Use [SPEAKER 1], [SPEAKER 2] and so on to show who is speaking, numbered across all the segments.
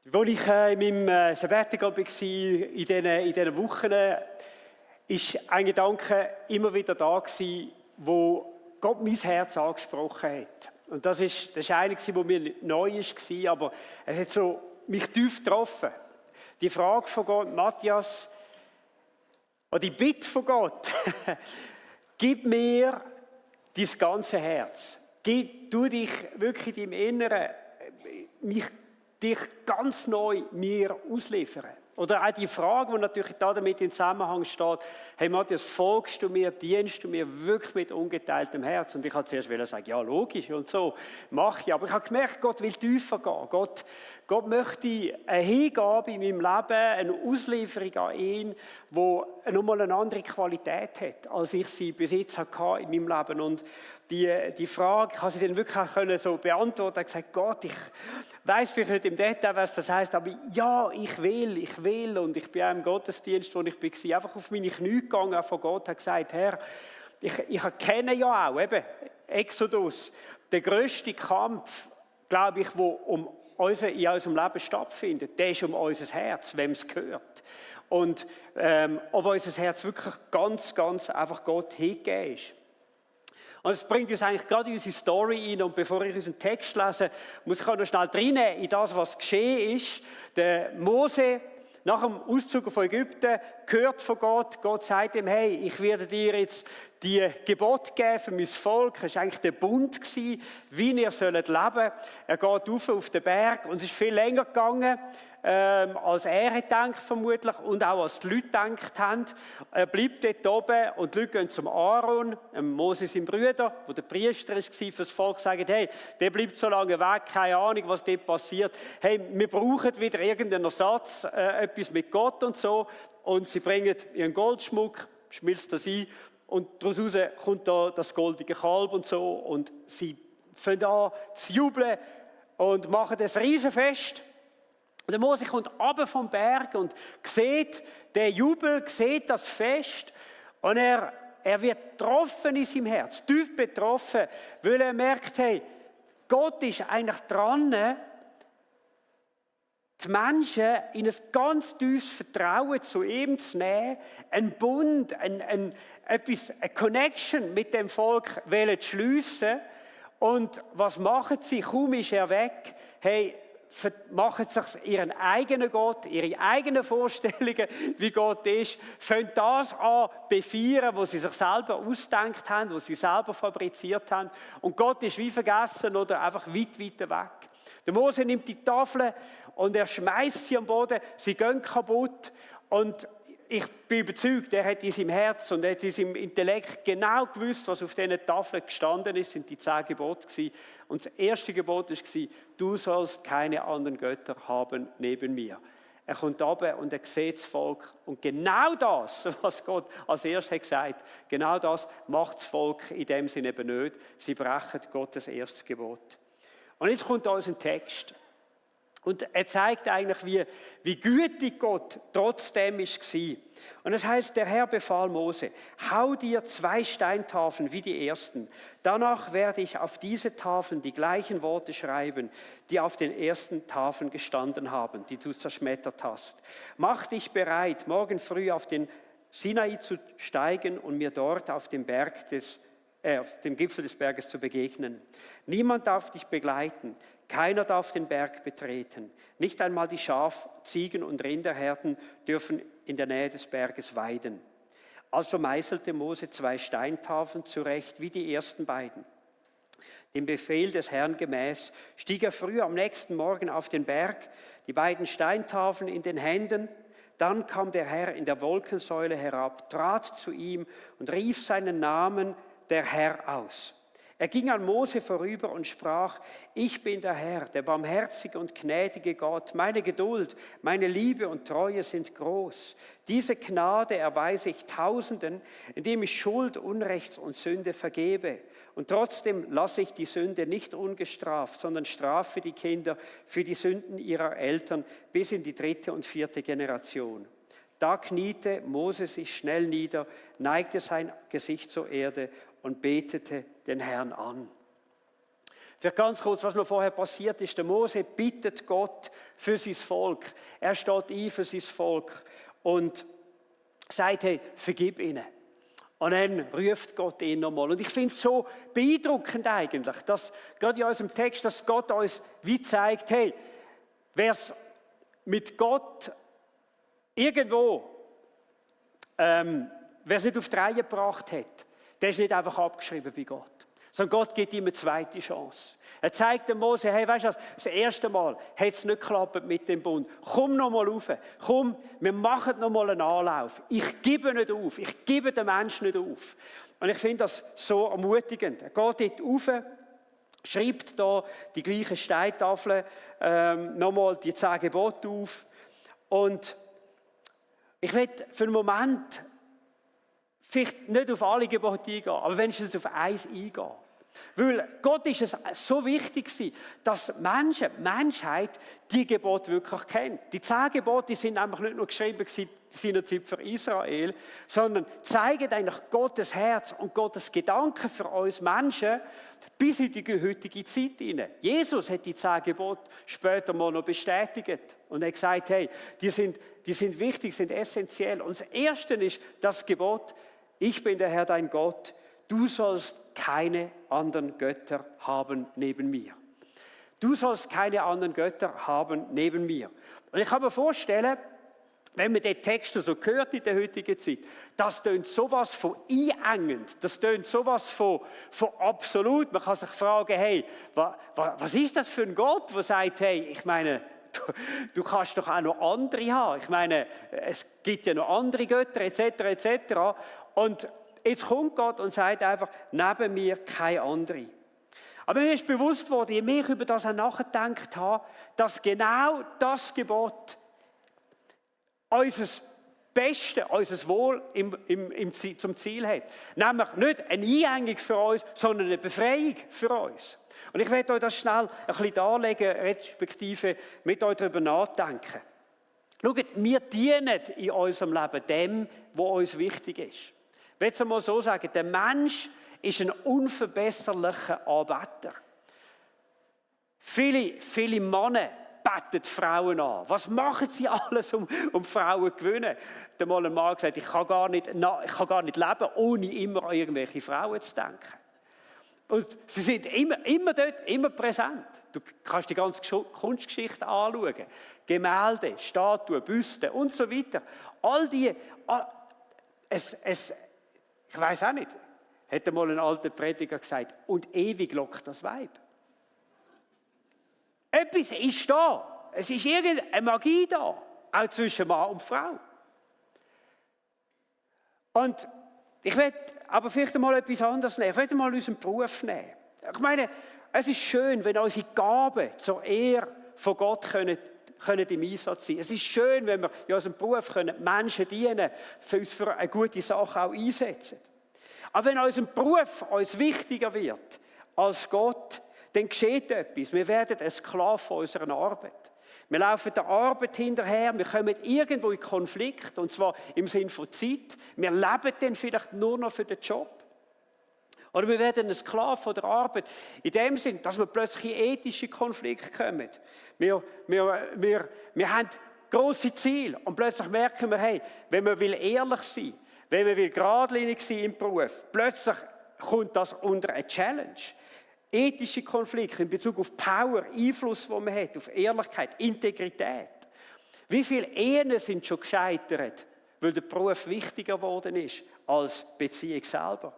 [SPEAKER 1] Als ich in meinem Sabbatical war, in diesen Wochen, war ein Gedanke immer wieder da gewesen, wo Gott mein Herz angesprochen hat. Und das ist einer, der mir neu war, aber es hat so mich tief getroffen. Die Frage von Gott, Matthias, oder die Bitte von Gott, gib mir dein ganze Herz. Du dich wirklich in deinem Inneren, dich ganz neu mir ausliefern. Oder auch die Frage, die natürlich damit in Zusammenhang steht, hey Matthias, folgst du mir, dienst du mir wirklich mit ungeteiltem Herz? Und ich wollte zuerst sagen, ja logisch und so, mache ich. Aber ich habe gemerkt, Gott will tiefer gehen. Gott möchte eine Hingabe in meinem Leben, eine Auslieferung an ihn, die nochmal eine andere Qualität hat, als ich sie bis jetzt hatte in meinem Leben. Und die Frage, ich habe sie dann wirklich auch so beantworten. Ich habe gesagt, Gott, ich weiss vielleicht nicht im Detail, was das heisst, aber ja, ich will. Und ich bin auch im Gottesdienst, wo ich war, einfach auf meine Knie gegangen, auch vor Gott, habe gesagt, Herr, ich erkenne ja auch, eben, Exodus, der grösste Kampf, glaube ich, der in unserem Leben stattfindet, der ist um unser Herz, wem es gehört. Und ob unser Herz wirklich ganz, ganz einfach Gott hingegeben ist. Und das bringt uns eigentlich gerade in unsere Story rein. Und bevor ich unseren Text lese, muss ich auch noch schnell reinnehmen in das, was geschehen ist. Der Mose, nach dem Auszug von Ägypten, hört von Gott. Gott sagt ihm, hey, ich werde dir jetzt die Gebote geben für mein Volk. Es war eigentlich der Bund, wie ihr leben sollt. Er geht auf den Berg und es ist viel länger gegangen, als er gedacht vermutlich und auch als die Leute gedacht haben. Er bleibt dort oben und die Leute gehen zum Aaron, Mose sein Bruder, der der Priester war für das Volk, sagen, hey, der bleibt so lange weg, keine Ahnung, was dort passiert. Hey, wir brauchen wieder irgendeinen Ersatz, etwas mit Gott und so. Und sie bringen ihren Goldschmuck, schmilzt das ein und daraus kommt da das goldige Kalb und so. Und sie fangen an zu jubeln und machen das Riesenfest. Und der Mose kommt runter vom Berg und sieht den Jubel, sieht das Fest und er wird getroffen in seinem Herz, tief betroffen, weil er merkt, hey, Gott ist eigentlich dran, die Menschen in ein ganz tiefes Vertrauen zu ihm zu nehmen, einen Bund, eine Connection mit dem Volk zu schliessen. Und was machen sie? Kaum ist er weg, hey, machen sich ihren eigenen Gott, ihre eigenen Vorstellungen, wie Gott ist, fangen das an befeiern, was sie sich selber ausgedacht haben, was sie selber fabriziert haben. Und Gott ist wie vergessen oder einfach weit weg. Der Mose nimmt die Tafel und er schmeißt sie am Boden, sie gehen kaputt. Und ich bin überzeugt, er hat in seinem Herz und er hat in seinem Intellekt genau gewusst, was auf diesen Tafeln gestanden ist, sind die 10 Gebote gewesen. Und das erste Gebot war, du sollst keine anderen Götter haben neben mir. Er kommt runter und er sieht das Volk. Und genau das, was Gott als erstes gesagt hat, genau das macht das Volk in dem Sinne eben nicht. Sie brechen Gottes erstes Gebot. Und jetzt kommt da unser Text. Und er zeigt eigentlich, wie gütig Gott trotzdem war. Und das heißt, der Herr befahl Mose, hau dir 2 Steintafeln wie die ersten. Danach werde ich auf diese Tafeln die gleichen Worte schreiben, die auf den ersten Tafeln gestanden haben, die du zerschmettert hast. Mach dich bereit, morgen früh auf den Sinai zu steigen und mir dort auf dem Gipfel des Berges zu begegnen. Niemand darf dich begleiten. Keiner darf den Berg betreten. Nicht einmal die Schaf-, Ziegen- und Rinderherden dürfen in der Nähe des Berges weiden. Also meißelte Mose 2 Steintafeln zurecht, wie die ersten beiden. Dem Befehl des Herrn gemäß stieg er früh am nächsten Morgen auf den Berg, die 2 Steintafeln in den Händen. Dann kam der Herr in der Wolkensäule herab, trat zu ihm und rief seinen Namen, der Herr, aus. Er ging an Mose vorüber und sprach, ich bin der Herr, der barmherzige und gnädige Gott. Meine Geduld, meine Liebe und Treue sind groß. Diese Gnade erweise ich Tausenden, indem ich Schuld, Unrechts und Sünde vergebe. Und trotzdem lasse ich die Sünde nicht ungestraft, sondern strafe die Kinder für die Sünden ihrer Eltern bis in die 3. und 4. Generation. Da kniete Mose sich schnell nieder, neigte sein Gesicht zur Erde und betete den Herrn an. Für ganz kurz, was noch vorher passiert ist. Der Mose bittet Gott für sein Volk. Er steht ein für sein Volk und sagt, hey, vergib ihnen. Und dann ruft Gott ihn nochmal. Und ich finde es so beeindruckend eigentlich, dass gerade in unserem Text, dass Gott uns wie zeigt, hey, wer es mit Gott irgendwo, wer es nicht auf die Reihe gebracht hat, der ist nicht einfach abgeschrieben bei Gott. Sondern Gott gibt ihm eine zweite Chance. Er zeigt dem Mose, hey, weißt du was, das erste Mal hat es nicht geklappt mit dem Bund. Komm noch mal rauf. Komm, wir machen noch mal einen Anlauf. Ich gebe nicht auf. Ich gebe den Menschen nicht auf. Und ich finde das so ermutigend. Er geht dort rauf, schreibt da die gleichen Steintafeln, nochmal die 10 Gebote auf. Und ich will für einen Moment vielleicht nicht auf alle Gebote eingehen, aber wenigstens auf eins eingehen. Weil Gott ist es so wichtig gewesen, dass die Menschheit die Gebote wirklich kennt. Die 10 Gebote sind nämlich nicht nur geschrieben gewesen, seinerzeit für Israel, sondern zeigen eigentlich Gottes Herz und Gottes Gedanken für uns Menschen bis in die heutige Zeit hinein. Jesus hat die 10 Gebote später mal noch bestätigt und hat gesagt, hey, die sind wichtig, sind essentiell. Und das Erste ist das Gebot, ich bin der Herr dein Gott, du sollst keine anderen Götter haben neben mir. Du sollst keine anderen Götter haben neben mir. Und ich kann mir vorstellen, wenn man den Text so hört in der heutigen Zeit, das tönt sowas von einengend, das tönt sowas von absolut. Man kann sich fragen, hey, was ist das für ein Gott, der sagt, hey, ich meine, du kannst doch auch noch andere haben. Ich meine, es gibt ja noch andere Götter, etc., etc. Und jetzt kommt Gott und sagt einfach, neben mir keine andere. Aber mir ist bewusst worden, je mehr ich über das auch nachgedacht habe, dass genau das Gebot unser Beste, unser Wohl zum Ziel hat. Nämlich nicht eine Einengung für uns, sondern eine Befreiung für uns. Und ich werde euch das schnell ein bisschen darlegen, respektive mit euch darüber nachdenken. Schaut, wir dienen in unserem Leben dem, was uns wichtig ist. Ich will es mal so sagen, der Mensch ist ein unverbesserlicher Anbeter. Viele Männer beten Frauen an. Was machen sie alles, um Frauen zu gewinnen? Da mal ein Mann gesagt, ich kann gar nicht leben, ohne immer an irgendwelche Frauen zu denken. Und sie sind immer dort, immer präsent. Du kannst die ganze Kunstgeschichte anschauen. Gemälde, Statuen, Büsten und so weiter. All die, ich weiß auch nicht, hätte mal ein alter Prediger gesagt, und ewig lockt das Weib. Etwas ist da. Es ist irgendeine Magie da, auch zwischen Mann und Frau. Und ich werde aber vielleicht mal etwas anderes nehmen. Ich werde mal unseren Beruf nehmen. Ich meine, es ist schön, wenn unsere Gaben zur Ehre von Gott können im Einsatz sein. Es ist schön, wenn wir in unserem Beruf Menschen dienen, für uns für eine gute Sache auch einsetzen. Aber wenn unser Beruf uns wichtiger wird als Gott, dann geschieht etwas. Wir werden ein Sklave von unserer Arbeit. Wir laufen der Arbeit hinterher, wir kommen irgendwo in Konflikt, und zwar im Sinne von Zeit. Wir leben dann vielleicht nur noch für den Job. Oder wir werden ein Sklave von der Arbeit, in dem Sinn, dass wir plötzlich in ethische Konflikte kommen. Wir haben grosse Ziele und plötzlich merken wir, hey, wenn man ehrlich sein will, wenn man geradlinig sein im Beruf, plötzlich kommt das unter eine Challenge. Ethische Konflikte in Bezug auf Power, Einfluss, den man hat, auf Ehrlichkeit, Integrität. Wie viele Ehen sind schon gescheitert, weil der Beruf wichtiger geworden ist als die Beziehung selber?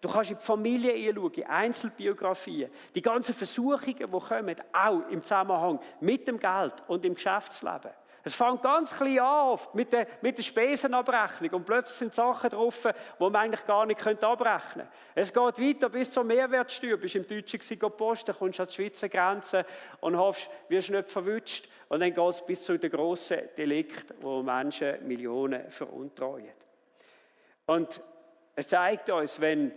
[SPEAKER 1] Du kannst in die Familie hinschauen, in Einzelbiografien, die ganzen Versuchungen, die kommen, auch im Zusammenhang mit dem Geld und im Geschäftsleben. Es fängt ganz klein an oft mit der Spesenabrechnung und plötzlich sind Sachen drauf, die man eigentlich gar nicht abrechnen könnte. Es geht weiter bis zur Mehrwertsteuer. Bist im Deutschen posten, kommst an die Schweizer Grenze und hoffst, wirst nicht verwutscht. Und dann geht es bis zu den grossen Delikten, wo Menschen Millionen veruntreuen. Und es zeigt uns, wenn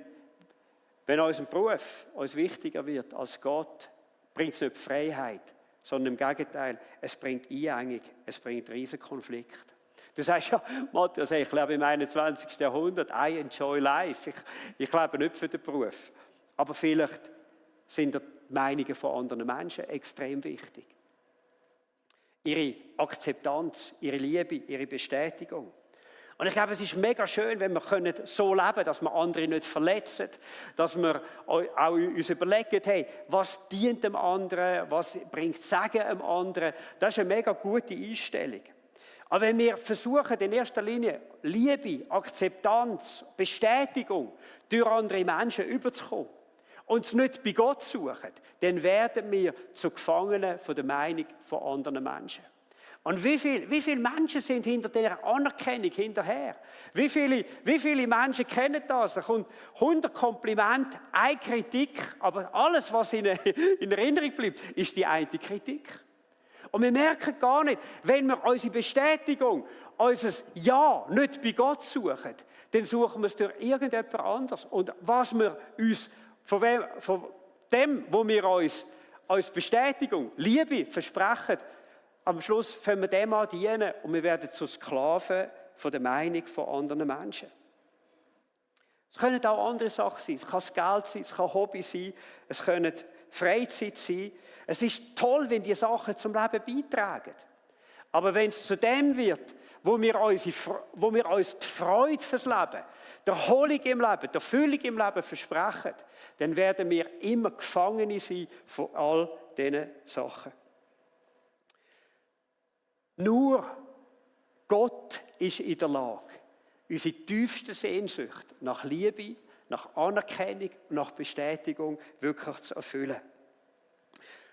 [SPEAKER 1] unser Beruf uns wichtiger wird als Gott, bringt es nicht Freiheit, sondern im Gegenteil, es bringt Einengung, es bringt Riesenkonflikt. Du sagst ja, Matthias, ich lebe im 21. Jahrhundert, I enjoy life. Ich lebe nicht für den Beruf. Aber vielleicht sind die Meinungen von anderen Menschen extrem wichtig. Ihre Akzeptanz, ihre Liebe, ihre Bestätigung. Und ich glaube, es ist mega schön, wenn wir so leben können, dass wir andere nicht verletzen, dass wir auch uns überlegen, hey, was dient dem anderen, was bringt Segen dem anderen. Das ist eine mega gute Einstellung. Aber wenn wir versuchen, in erster Linie Liebe, Akzeptanz, Bestätigung durch andere Menschen überzukommen und es nicht bei Gott suchen, dann werden wir zu Gefangenen von der Meinung von anderen Menschen. Und wie viele Menschen sind hinter dieser Anerkennung hinterher? Wie viele Menschen kennen das? Da kommt 100 Komplimente, eine Kritik, aber alles, was ihnen in Erinnerung bleibt, ist die eine Kritik. Und wir merken gar nicht, wenn wir unsere Bestätigung, unser Ja nicht bei Gott suchen, dann suchen wir es durch irgendjemand anderes. Und was wir uns von dem, wo wir uns als Bestätigung, Liebe versprechen, am Schluss fangen wir dem an dienen und wir werden zu Sklaven von der Meinung von anderen Menschen. Es können auch andere Sachen sein. Es kann das Geld sein, es kann Hobby sein, es können Freizeit sein. Es ist toll, wenn die Sachen zum Leben beitragen. Aber wenn es zu dem wird, wo wir uns die Freude fürs Leben, die Erholung im Leben, die Erfüllung im Leben versprechen, dann werden wir immer Gefangene sein von all diesen Sachen. Nur Gott ist in der Lage, unsere tiefste Sehnsucht nach Liebe, nach Anerkennung, nach Bestätigung wirklich zu erfüllen.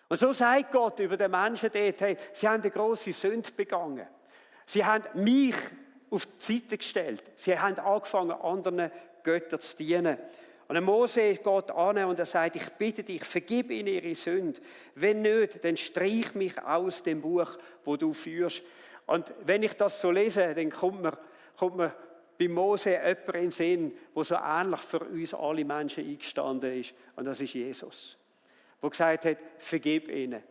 [SPEAKER 1] Und so sagt Gott über den Menschen dort, hey, sie haben eine grosse Sünde begangen. Sie haben mich auf die Seite gestellt. Sie haben angefangen, anderen Göttern zu dienen. Und der Mose geht an und er sagt, ich bitte dich, vergib ihnen ihre Sünde. Wenn nicht, dann streich mich aus dem Buch, wo du führst. Und wenn ich das so lese, dann kommt mir bei Mose jemand in den Sinn, der so ähnlich für uns alle Menschen eingestanden ist. Und das ist Jesus. Der gesagt hat, vergib ihnen.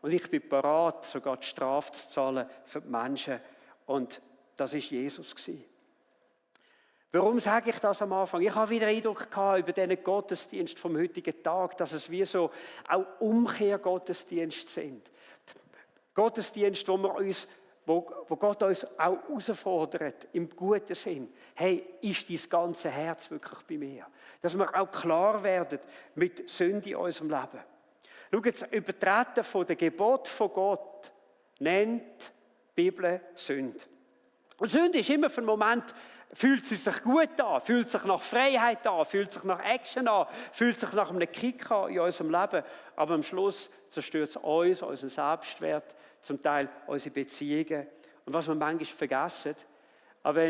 [SPEAKER 1] Und ich bin bereit, sogar die Strafe zu zahlen für die Menschen. Und das ist Jesus gewesen. Warum sage ich das am Anfang? Ich habe wieder Eindruck gehabt über diesen Gottesdienst vom heutigen Tag, dass es wie so auch Umkehrgottesdienste sind. Gottesdienst, wo Gott uns auch herausfordert, im guten Sinn. Hey, ist dein ganze Herz wirklich bei mir? Dass wir auch klar werden mit Sünde in unserem Leben. Schau jetzt, Übertreten von der Gebot von Gott nennt die Bibel Sünde. Und Sünde ist immer für einen Moment, fühlt sie sich gut an, fühlt sich nach Freiheit an, fühlt sich nach Action an, fühlt sich nach einem Kick an in unserem Leben. Aber am Schluss zerstört es uns, unseren Selbstwert, zum Teil unsere Beziehungen. Und was wir manchmal vergessen, aber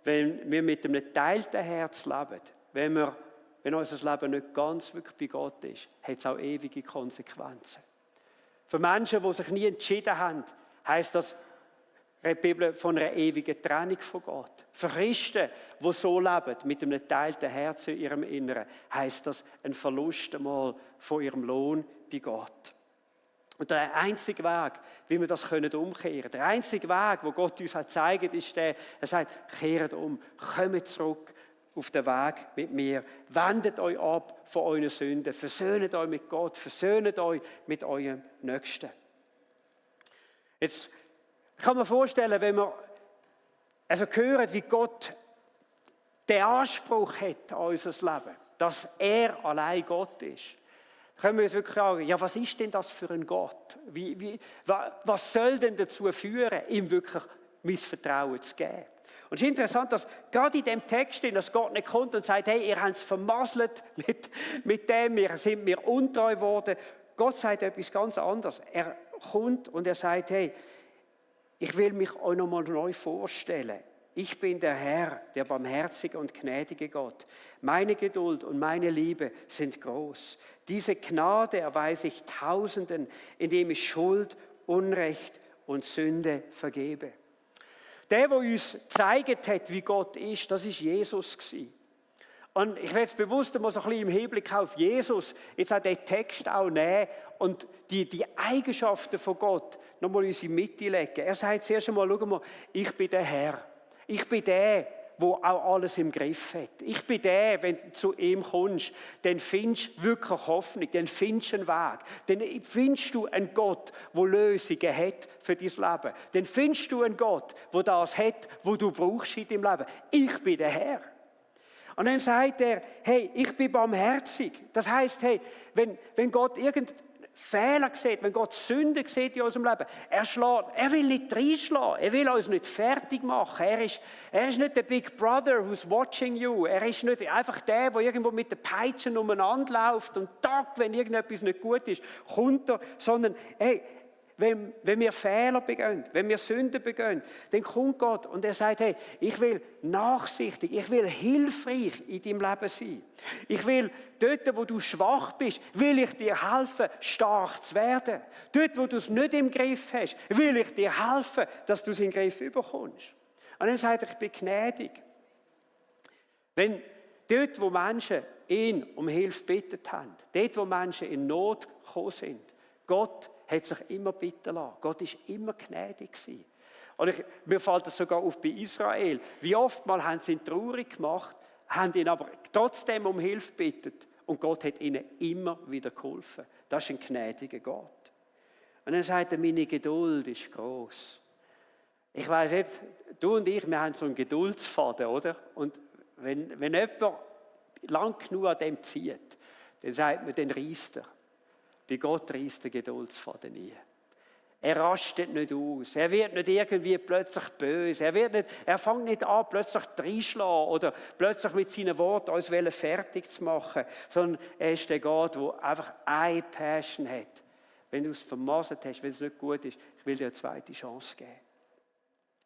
[SPEAKER 1] wenn wir mit einem geteilten Herz leben, wenn unser Leben nicht ganz wirklich bei Gott ist, hat es auch ewige Konsequenzen. Für Menschen, die sich nie entschieden haben, heisst das, die Bibel von einer ewigen Trennung von Gott. Für Christen, die so leben, mit einem geteilten Herzen in ihrem Inneren, heisst das ein Verlust einmal von ihrem Lohn bei Gott. Und der einzige Weg, wie wir das umkehren können, der einzige Weg, wo Gott uns gezeigt hat, ist der, er sagt, kehrt um, kommt zurück auf den Weg mit mir, wendet euch ab von euren Sünden, versöhnt euch mit Gott, versöhnt euch mit eurem Nächsten. Jetzt ich kann mir vorstellen, wenn wir hören, wie Gott den Anspruch hat an unser Leben, dass er allein Gott ist, können wir uns wirklich fragen, ja, was ist denn das für ein Gott? Was soll denn dazu führen, ihm wirklich mein Vertrauen zu geben? Und es ist interessant, dass gerade in dem Text, dass Gott nicht kommt und sagt, hey, ihr habt es vermasselt mit dem, ihr seid mir untreu geworden. Gott sagt etwas ganz anderes. Er kommt und er sagt, hey, ich will mich euch nochmal neu vorstellen. Ich bin der Herr, der barmherzige und gnädige Gott. Meine Geduld und meine Liebe sind groß. Diese Gnade erweise ich Tausenden, indem ich Schuld, Unrecht und Sünde vergebe. Der uns gezeigt hat, wie Gott ist, das ist Jesus gewesen. Und ich werde jetzt bewusst mal so ein bisschen im Hinblick auf Jesus jetzt auch den Text auch nehmen und die Eigenschaften von Gott nochmal in unsere Mitte legen. Er sagt zuerst einmal, schau mal, ich bin der Herr. Ich bin der, der auch alles im Griff hat. Ich bin der, wenn du zu ihm kommst, dann findest du wirklich Hoffnung, dann findest du einen Weg. Dann findest du einen Gott, der Lösungen hat für dein Leben. Dann findest du einen Gott, der das hat, was du brauchst in deinem Leben. Ich bin der Herr. Und dann sagt er, hey, ich bin barmherzig. Das heisst, hey, wenn Gott irgendeinen Fehler sieht, wenn Gott Sünde sieht in unserem Leben, er will nicht reinschlagen, er will uns nicht fertig machen. Er ist nicht der Big Brother who's watching you. Er ist nicht einfach der irgendwo mit den Peitschen umeinander läuft und wenn irgendetwas nicht gut ist, kommt er, sondern hey, wenn wir Fehler begehen, wenn wir Sünden begehen, dann kommt Gott und er sagt, hey, ich will nachsichtig, ich will hilfreich in deinem Leben sein. Ich will dort, wo du schwach bist, will ich dir helfen, stark zu werden. Dort, wo du es nicht im Griff hast, will ich dir helfen, dass du es in den Griff bekommst. Und dann sagt er, ich bin gnädig. Wenn dort, wo Menschen ihn um Hilfe gebeten haben, dort, wo Menschen in Not gekommen sind, Gott hat sich immer bitten lassen. Gott war immer gnädig gewesen. Und mir fällt das sogar auf bei Israel. Wie oft mal haben sie ihn traurig gemacht, haben ihn aber trotzdem um Hilfe gebeten. Und Gott hat ihnen immer wieder geholfen. Das ist ein gnädiger Gott. Und dann sagt er, meine Geduld ist gross. Ich weiss nicht, du und ich, wir haben so einen Geduldsfaden, oder? Und wenn jemand lang genug an dem zieht, dann sagt man, dann reisst er. Bei Gott reisst der Geduldsfaden nie. Er rastet nicht aus. Er wird nicht irgendwie plötzlich böse. Er fängt nicht an, plötzlich reinzuschlagen oder plötzlich mit seinen Worten uns fertig zu machen. Sondern er ist der Gott, der einfach eine Passion hat. Wenn du es vermasselt hast, wenn es nicht gut ist, ich will dir eine zweite Chance geben.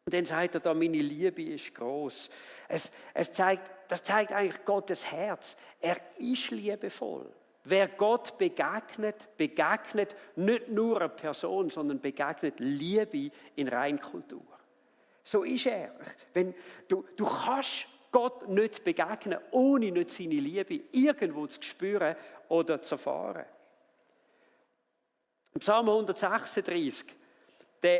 [SPEAKER 1] Und dann sagt er da, meine Liebe ist gross. Das zeigt eigentlich Gottes Herz. Er ist liebevoll. Wer Gott begegnet nicht nur einer Person, sondern begegnet Liebe in Reinkultur. So ist er. Wenn du kannst Gott nicht begegnen, ohne nicht seine Liebe irgendwo zu spüren oder zu erfahren. Im Psalm 136, da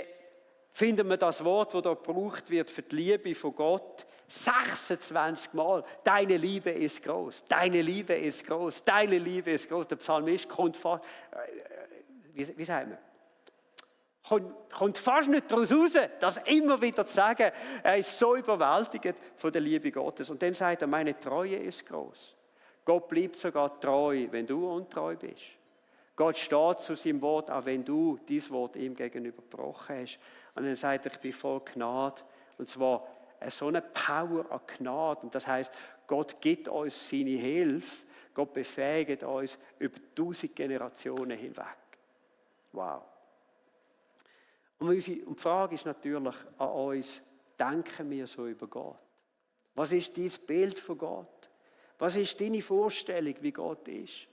[SPEAKER 1] finden wir das Wort, das dort gebraucht wird für die Liebe von Gott, 26 Mal. Deine Liebe ist groß, deine Liebe ist groß, deine Liebe ist groß. Der Psalmist kommt fast, wie sagen wir, kommt fast nicht daraus raus, das immer wieder zu sagen. Er ist so überwältigt von der Liebe Gottes. Und dann sagt er, meine Treue ist groß. Gott bleibt sogar treu, wenn du untreu bist. Gott steht zu seinem Wort, auch wenn du dieses Wort ihm gegenüber gebrochen hast. Und dann sagt er, ich bin voll Gnade. Und zwar so eine Power an Gnade. Und das heisst, Gott gibt uns seine Hilfe. Gott befähigt uns über 1000 Generationen hinweg. Wow. Und die Frage ist natürlich an uns, denken wir so über Gott? Was ist dein Bild von Gott? Was ist deine Vorstellung, wie Gott ist?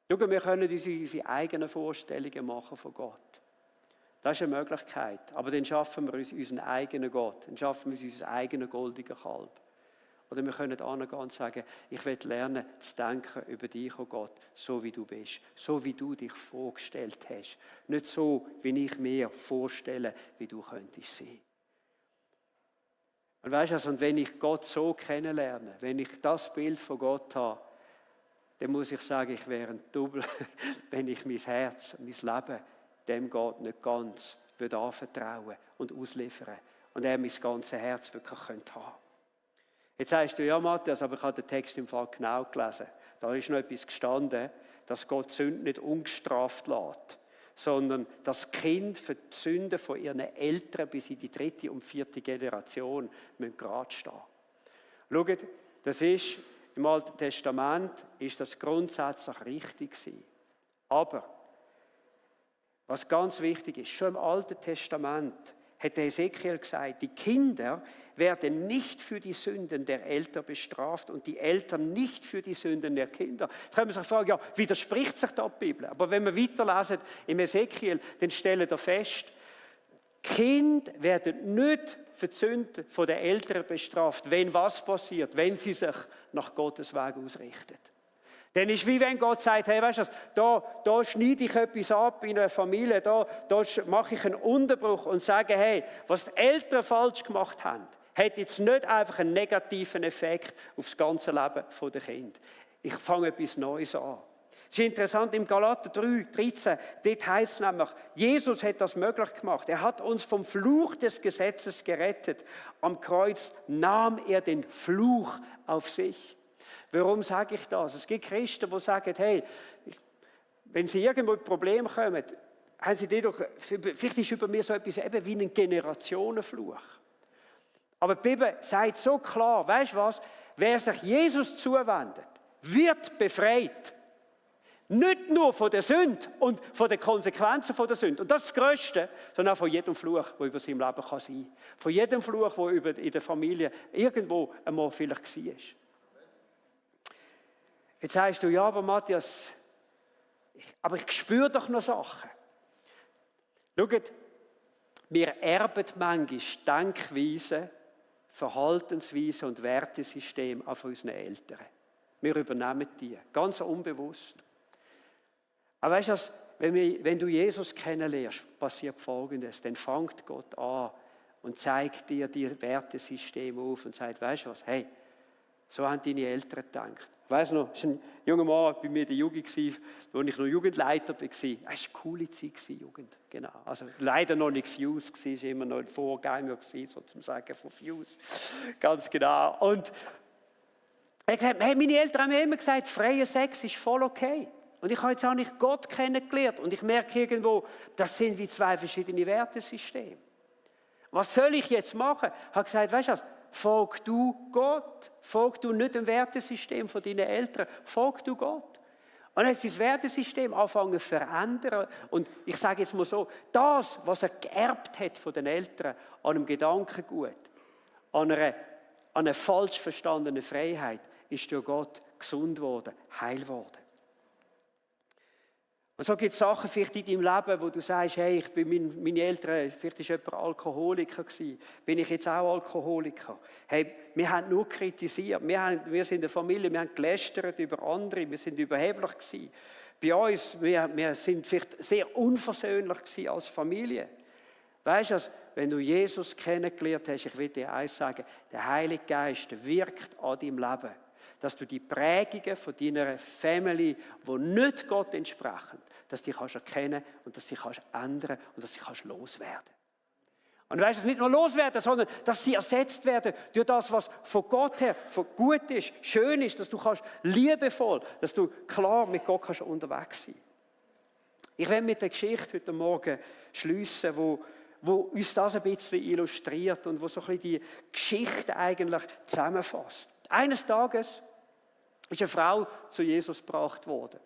[SPEAKER 1] Schau, wir können uns unsere eigenen Vorstellungen machen von Gott. Das ist eine Möglichkeit. Aber dann schaffen wir uns unseren eigenen Gott. Dann schaffen wir uns unseren eigenen goldenen Kalb. Oder wir können angehen und sagen, ich will lernen zu denken über dich, oh Gott, so wie du bist. So wie du dich vorgestellt hast. Nicht so, wie ich mir vorstelle, wie du könntest sein. Und weißt du, und wenn ich Gott so kennenlerne, wenn ich das Bild von Gott habe, dann muss ich sagen, ich wäre ein Double, wenn ich mein Herz, mein Leben dem Gott nicht ganz anvertrauen und ausliefern. Und er mein ganzes Herz wirklich haben könnte. Jetzt sagst du, ja Matthias, aber ich habe den Text im Fall genau gelesen. Da ist noch etwas gestanden, dass Gott Sünden nicht ungestraft lässt, sondern das Kind für die Sünden von ihren Eltern bis in die 3. und 4. Generation müssen gerade stehen. Schaut, das ist im Alten Testament ist das grundsätzlich richtig gewesen. Aber was ganz wichtig ist, schon im Alten Testament hat Hesekiel gesagt, die Kinder werden nicht für die Sünden der Eltern bestraft und die Eltern nicht für die Sünden der Kinder. Jetzt können wir sich fragen, ja, widerspricht sich da die Bibel? Aber wenn wir weiterlesen im Hesekiel, dann stellen wir fest, Kinder werden nicht für die Sünden der Eltern bestraft, wenn was passiert, wenn sie sich nach Gottes Weg ausrichten. Dann ist wie wenn Gott sagt, hey, weißt du, da schneide ich etwas ab in einer Familie, da mache ich einen Unterbruch und sage, hey, was die Eltern falsch gemacht haben, hat jetzt nicht einfach einen negativen Effekt auf das ganze Leben der Kinder. Ich fange etwas Neues an. Es ist interessant, im Galater 3,13, dort heißt es nämlich, Jesus hat das möglich gemacht. Er hat uns vom Fluch des Gesetzes gerettet. Am Kreuz nahm er den Fluch auf sich. Warum sage ich das? Es gibt Christen, die sagen, hey, wenn sie irgendwo in Probleme kommen, haben sie dadurch, vielleicht ist über mir so etwas eben wie ein Generationenfluch. Aber die Bibel sagt so klar, weißt du was, wer sich Jesus zuwendet, wird befreit. Nicht nur von der Sünde und von den Konsequenzen von der Sünde. Und das ist das Größte, sondern auch von jedem Fluch, der über sein Leben sein kann. Von jedem Fluch, der in der Familie irgendwo einmal vielleicht war. Jetzt sagst du, ja, aber Matthias, aber ich spüre doch noch Sachen. Schaut, wir erben manchmal Denkweisen, Verhaltensweisen und Wertesysteme auch von unseren Eltern. Wir übernehmen die, ganz unbewusst. Aber weißt du, wenn du Jesus kennenlernst, passiert Folgendes. Dann fängt Gott an und zeigt dir die Wertesysteme auf und sagt, weißt du was, hey, so haben deine Eltern gedacht. Ich weiss noch, es war ein junger Mann bei mir in der Jugend, als ich noch Jugendleiter war. Es war eine coole Zeit, Jugend. Genau. Also leider noch nicht Fuse, es war immer noch ein Vorgänger, sozusagen, von Fuse. Ganz genau. Und er hat gesagt, hey, meine Eltern haben mir immer gesagt, freier Sex ist voll okay. Und ich habe jetzt auch nicht Gott kennengelernt. Und ich merke irgendwo, das sind wie zwei verschiedene Wertesysteme. Was soll ich jetzt machen? Ich habe gesagt, weißt du was? Folg du Gott. Folg du nicht dem Wertesystem von deinen Eltern. Folg du Gott. Und jetzt ist das Wertesystem anfangen zu verändern. Und ich sage jetzt mal so, das, was er geerbt hat von den Eltern, an einem Gedankengut, an einer falsch verstandenen Freiheit, ist durch Gott gesund geworden, heil geworden. Und so gibt es Sachen vielleicht in deinem Leben, wo du sagst, hey, ich bin meine Eltern, vielleicht war jemand Alkoholiker gewesen, bin ich jetzt auch Alkoholiker? Hey, wir haben nur kritisiert, wir sind eine Familie, wir haben gelästert über andere, wir sind überheblich gewesen. Bei uns, wir sind vielleicht sehr unversöhnlich gewesen als Familie. Weißt du, wenn du Jesus kennengelernt hast, ich will dir eins sagen, der Heilige Geist wirkt an deinem Leben. Dass du die Prägungen von deiner Family, die nicht Gott entsprechen, dass die kannst erkennen und dass sie kannst ändern und dass sie kannst loswerden. Und weißt du, nicht nur loswerden, sondern dass sie ersetzt werden durch das, was von Gott her gut ist, schön ist, dass du kannst liebevoll, dass du klar mit Gott kannst unterwegs sein. Ich werde mit der Geschichte heute Morgen schliessen, wo uns das ein bisschen illustriert und wo so ein bisschen die Geschichte eigentlich zusammenfasst. Eines Tages ist eine Frau zu Jesus gebracht worden.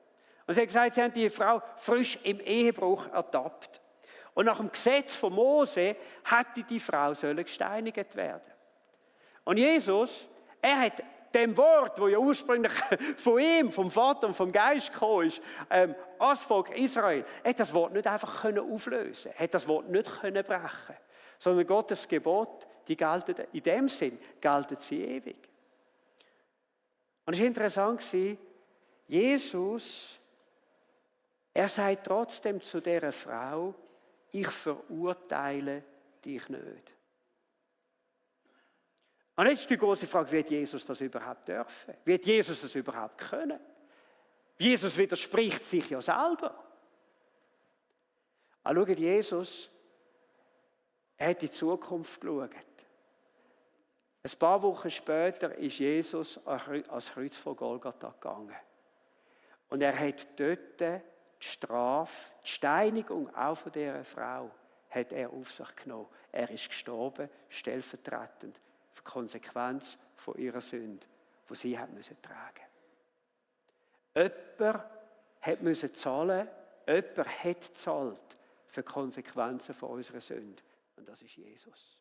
[SPEAKER 1] Und sie hat gesagt, sie haben die Frau frisch im Ehebruch ertappt. Und nach dem Gesetz von Mose hätte die Frau gesteinigt werden. Und Jesus, er hat dem Wort, das ja ursprünglich von ihm, vom Vater und vom Geist gekommen ist, als Volk Israel, er hat das Wort nicht einfach auflösen können, hat das Wort nicht brechen können, sondern Gottes Gebot, die gelten in dem Sinn, gelten sie ewig. Und es war interessant, Jesus, er sagt trotzdem zu dieser Frau, ich verurteile dich nicht. Und jetzt ist die große Frage, wird Jesus das überhaupt dürfen? Wird Jesus das überhaupt können? Jesus widerspricht sich ja selber. Aber schaut, Jesus, er hat in die Zukunft geschaut. Ein paar Wochen später ist Jesus ans Kreuz von Golgatha gegangen. Und er hat dort die Strafe, die Steinigung auch von dieser Frau, hat er auf sich genommen. Er ist gestorben, stellvertretend für die Konsequenz von ihrer Sünde, die sie tragen musste. Jemand musste zahlen, jemand hat gezahlt für die Konsequenzen von unserer Sünde. Und das ist Jesus.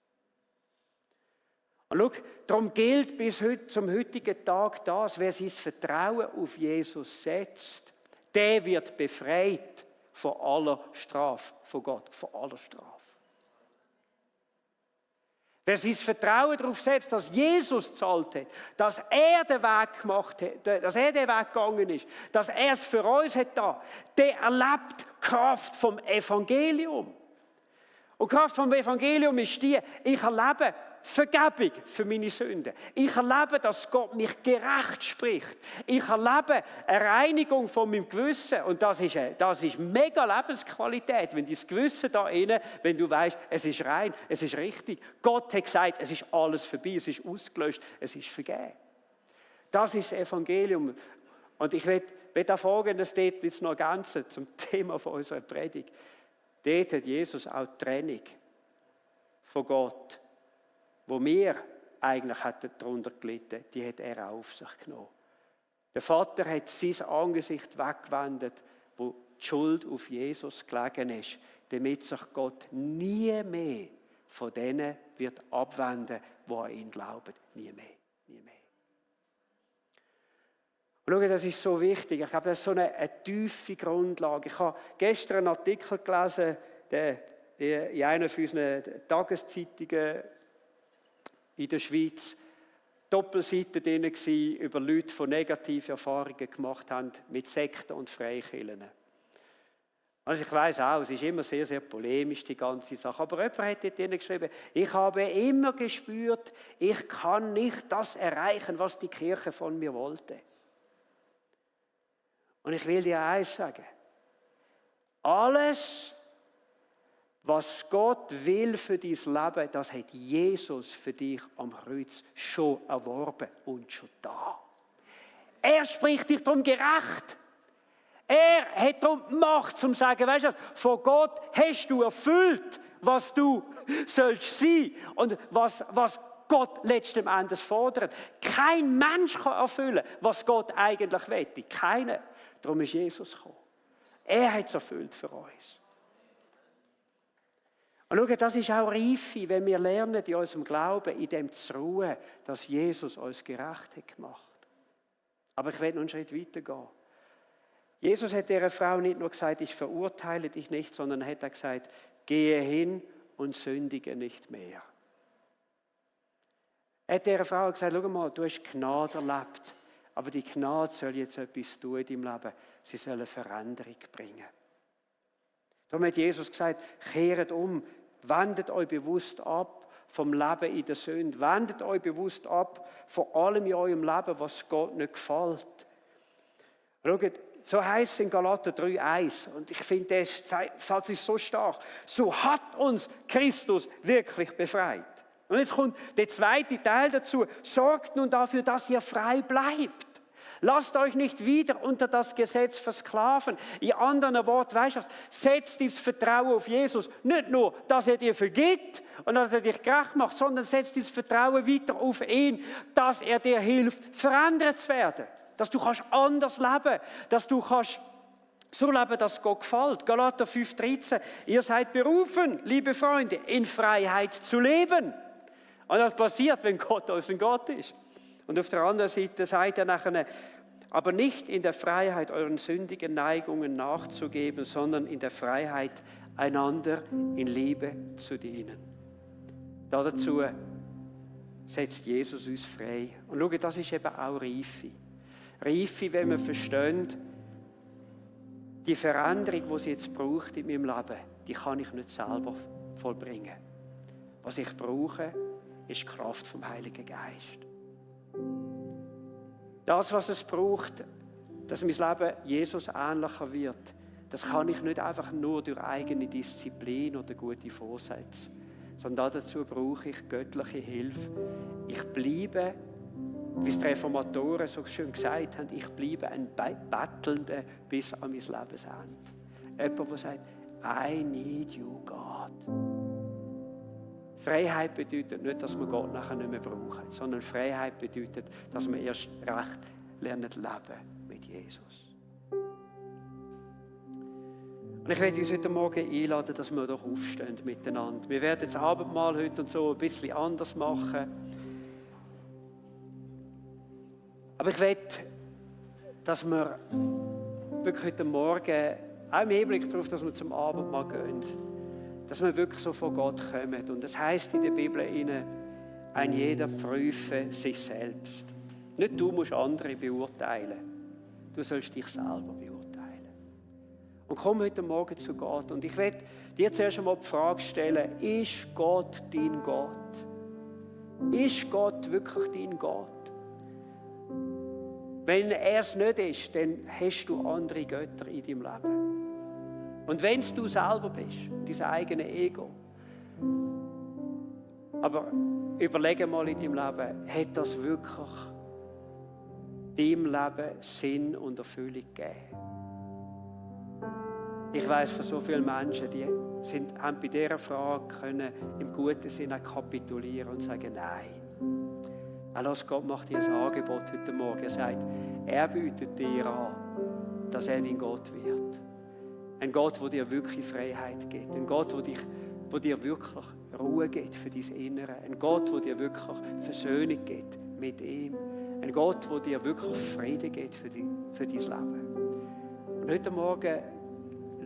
[SPEAKER 1] Und schau, darum gilt bis heute, zum heutigen Tag das, wer sein Vertrauen auf Jesus setzt, der wird befreit von aller Strafe von Gott, von aller Strafe. Wer sein Vertrauen darauf setzt, dass Jesus gezahlt hat, dass er den Weg gemacht hat, dass er den Weg gegangen ist, dass er es für uns hat da, der erlebt die Kraft vom Evangelium. Und die Kraft vom Evangelium ist die, ich erlebe, Vergebung für meine Sünden. Ich erlebe, dass Gott mich gerecht spricht. Ich erlebe eine Reinigung von meinem Gewissen. Und das ist mega Lebensqualität, wenn das Gewissen da innen, wenn du weißt, es ist rein, es ist richtig. Gott hat gesagt, es ist alles vorbei, es ist ausgelöscht, es ist vergeben. Das ist das Evangelium. Und ich will da Folgendes dort jetzt noch ergänzen zum Thema von unserer Predigt. Dort hat Jesus auch die Trennung von Gott, wo wir eigentlich darunter gelitten, die hat er auch auf sich genommen. Der Vater hat sein Angesicht weggewendet, wo die Schuld auf Jesus gelegen ist, damit sich Gott nie mehr von denen wird abwenden, die an ihn glauben. Nie mehr, nie mehr. Und schau, das ist so wichtig. Ich glaube, das ist so eine tiefe Grundlage. Ich habe gestern einen Artikel gelesen, in einer von unseren Tageszeitungen in der Schweiz. Doppelseite drin war über Leute, die negative Erfahrungen gemacht haben mit Sekten und Freikirchen. Also ich weiss auch, es ist immer sehr, sehr polemisch, die ganze Sache. Aber jemand hat dort drin geschrieben, ich habe immer gespürt, ich kann nicht das erreichen, was die Kirche von mir wollte. Und ich will dir eins sagen. Alles, was Gott will für dein Leben, das hat Jesus für dich am Kreuz schon erworben und schon da. Er spricht dich darum gerecht. Er hat darum die Macht, zum zu sagen, weißt du, von Gott hast du erfüllt, was du sollst sein und was Gott letzten Endes fordert. Kein Mensch kann erfüllen, was Gott eigentlich will. Keiner. Darum ist Jesus gekommen. Er hat es erfüllt für uns. Und schau, das ist auch Reife, wenn wir lernen in unserem Glauben, in dem zu ruhen, dass Jesus uns gerecht hat gemacht. Aber ich will noch einen Schritt weiter gehen. Jesus hat dieser Frau nicht nur gesagt, ich verurteile dich nicht, sondern er hat gesagt, gehe hin und sündige nicht mehr. Er hat dieser Frau gesagt, schau mal, du hast Gnade erlebt, aber die Gnade soll jetzt etwas tun in deinem Leben. Sie soll eine Veränderung bringen. Darum hat Jesus gesagt, kehret um, wendet euch bewusst ab vom Leben in der Sünde. Wendet euch bewusst ab von allem in eurem Leben, was Gott nicht gefällt. Schaut, so heißt es in Galater 3,1. Und ich finde, der Satz ist so stark. So hat uns Christus wirklich befreit. Und jetzt kommt der zweite Teil dazu. Sorgt nun dafür, dass ihr frei bleibt. Lasst euch nicht wieder unter das Gesetz versklaven. In anderen Worten, weißt du, setzt das Vertrauen auf Jesus. Nicht nur, dass er dir vergibt und dass er dich gerecht macht, sondern setzt das Vertrauen weiter auf ihn, dass er dir hilft, verändert zu werden. Dass du kannst anders leben, dass du kannst so leben, dass Gott gefällt. Galater 5,13. Ihr seid berufen, liebe Freunde, in Freiheit zu leben. Und das passiert, wenn Gott unser Gott ist. Und auf der anderen Seite sagt er nachher, aber nicht in der Freiheit euren sündigen Neigungen nachzugeben, sondern in der Freiheit einander in Liebe zu dienen. Dazu setzt Jesus uns frei. Und schau, das ist eben auch Reife. Reife, wenn wir verstehen, die Veränderung, die es jetzt braucht in meinem Leben, die kann ich nicht selber vollbringen. Was ich brauche, ist die Kraft vom Heiligen Geist. Das, was es braucht, dass mein Leben Jesus ähnlicher wird, das kann ich nicht einfach nur durch eigene Disziplin oder gute Vorsätze, sondern dazu brauche ich göttliche Hilfe. Ich bleibe, wie es die Reformatoren so schön gesagt haben, ich bleibe ein Bettelnder bis an mein Lebensende. Jemand, der sagt, I need you, God. Freiheit bedeutet nicht, dass wir Gott nachher nicht mehr brauchen, sondern Freiheit bedeutet, dass wir erst recht lernen leben mit Jesus. Und ich werde uns heute Morgen einladen, dass wir doch aufstehen miteinander. Wir werden das Abendmahl heute und so ein bisschen anders machen. Aber ich will, dass wir wirklich heute Morgen, auch im Hinblick darauf, dass wir zum Abendmahl gehen, dass wir wirklich so von Gott kommen. Und das heisst in der Bibel, ein jeder prüfe sich selbst. Nicht du musst andere beurteilen. Du sollst dich selber beurteilen. Und komm heute Morgen zu Gott. Und ich will dir zuerst einmal die Frage stellen, ist Gott dein Gott? Ist Gott wirklich dein Gott? Wenn er es nicht ist, dann hast du andere Götter in deinem Leben. Und wenn es du selber bist, dein eigenes Ego. Aber überlege mal in deinem Leben, hat das wirklich deinem Leben Sinn und Erfüllung gegeben? Ich weiss von so vielen Menschen, die haben bei dieser Frage können im guten Sinne kapitulieren und sagen, nein. Lass Gott macht dir ein Angebot heute Morgen. Er sagt, er bietet dir an, dass er dein Gott wird. Ein Gott, der dir wirklich Freiheit gibt. Ein Gott, der dir wirklich Ruhe gibt für dein Innere. Ein Gott, der dir wirklich Versöhnung gibt mit ihm. Ein Gott, der dir wirklich Frieden gibt für dein Leben. Und heute Morgen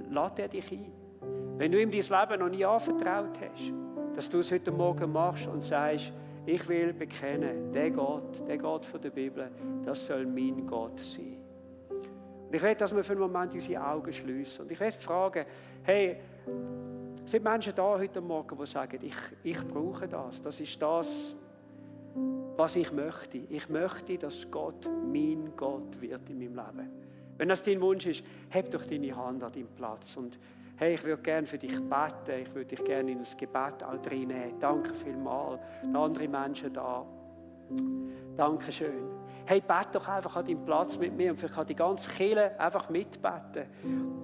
[SPEAKER 1] lädt er dich ein. Wenn du ihm dein Leben noch nie anvertraut hast, dass du es heute Morgen machst und sagst, ich will bekennen, der Gott von der Bibel, das soll mein Gott sein. Und ich will, dass wir für einen Moment unsere Augen schliessen. Und ich will fragen, hey, sind Menschen da heute Morgen, die sagen, ich brauche das. Das ist das, was ich möchte. Ich möchte, dass Gott mein Gott wird in meinem Leben. Wenn das dein Wunsch ist, heb doch deine Hand an deinem Platz. Und hey, ich würde gerne für dich beten. Ich würde dich gerne in ein Gebet auch reinnehmen. Danke vielmals. Andere Menschen da. Dankeschön. Hey, bete doch einfach an deinem Platz mit mir und vielleicht kann die ganze Kirche einfach mitbeten.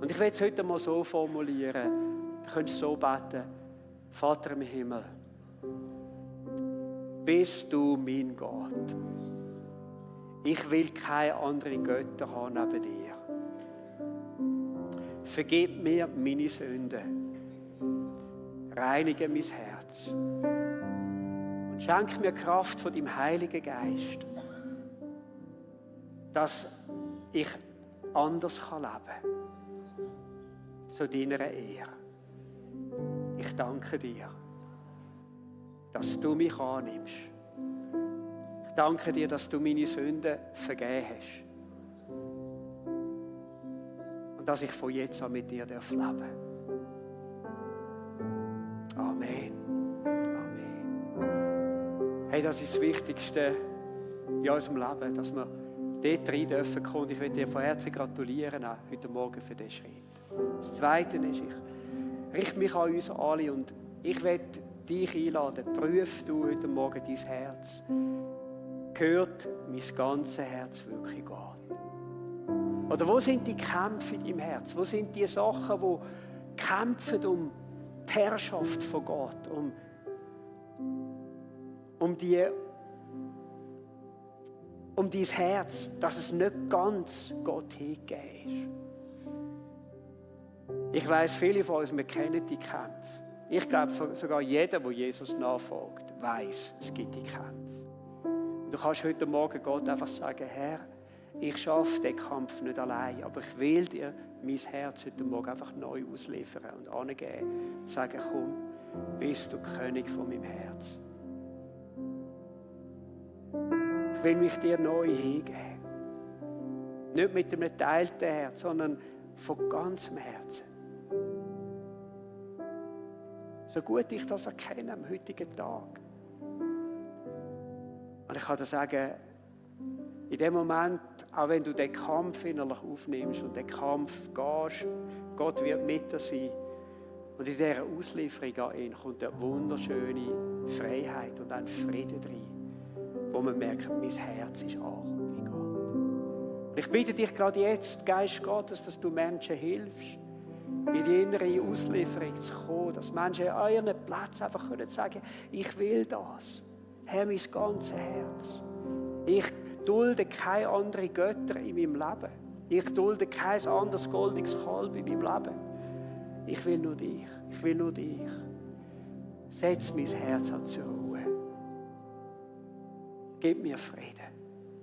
[SPEAKER 1] Und ich will es heute mal so formulieren. Du könntest so beten. Vater im Himmel, bist du mein Gott. Ich will keine anderen Götter haben neben dir. Vergib mir meine Sünden. Reinige mein Herz. Und schenk mir Kraft von deinem Heiligen Geist, dass ich anders leben kann. Zu deiner Ehre. Ich danke dir, dass du mich annimmst. Ich danke dir, dass du meine Sünden vergeben hast. Und dass ich von jetzt an mit dir leben darf. Amen. Amen. Hey, das ist das Wichtigste in unserem Leben, dass wir dort rein dürfen kommen. Ich will dir von Herzen gratulieren, auch heute Morgen für diesen Schritt. Das Zweite ist, ich richte mich an uns alle und ich will dich einladen. Prüf du heute Morgen dein Herz. Gehört mein ganzes Herz wirklich Gott? Oder wo sind die Kämpfe in deinem Herz? Wo sind die Sachen, die kämpfen um die Herrschaft von Gott? Um dein Herz, dass es nicht ganz Gott hingegeben ist. Ich weiss, viele von uns, wir kennen die Kämpfe. Ich glaube, sogar jeder, der Jesus nachfolgt, weiss, es gibt die Kämpfe. Du kannst heute Morgen Gott einfach sagen, Herr, ich schaffe den Kampf nicht allein, aber ich will dir mein Herz heute Morgen einfach neu ausliefern und angeben. Sagen, komm, bist du König von meinem Herz. Ich will mich dir neu hingeben. Nicht mit einem geteilten Herz, sondern von ganzem Herzen. So gut ich das erkenne am heutigen Tag. Und ich kann dir sagen, in dem Moment, auch wenn du den Kampf innerlich aufnimmst und den Kampf gehst, Gott wird mit dir sein. Und in dieser Auslieferung an ihn kommt eine wunderschöne Freiheit und ein Frieden rein, wo man merkt, mein Herz ist auch wie Gott. Und ich bitte dich gerade jetzt, Geist Gottes, dass du Menschen hilfst, in die innere Auslieferung zu kommen, dass Menschen an ihren Platz einfach sagen können, ich will das. Herr, mein ganzes Herz. Ich dulde keine anderen Götter in meinem Leben. Ich dulde kein anderes goldiges Kalb in meinem Leben. Ich will nur dich. Ich will nur dich. Setz mein Herz zur Ruhe. Gib mir Frieden.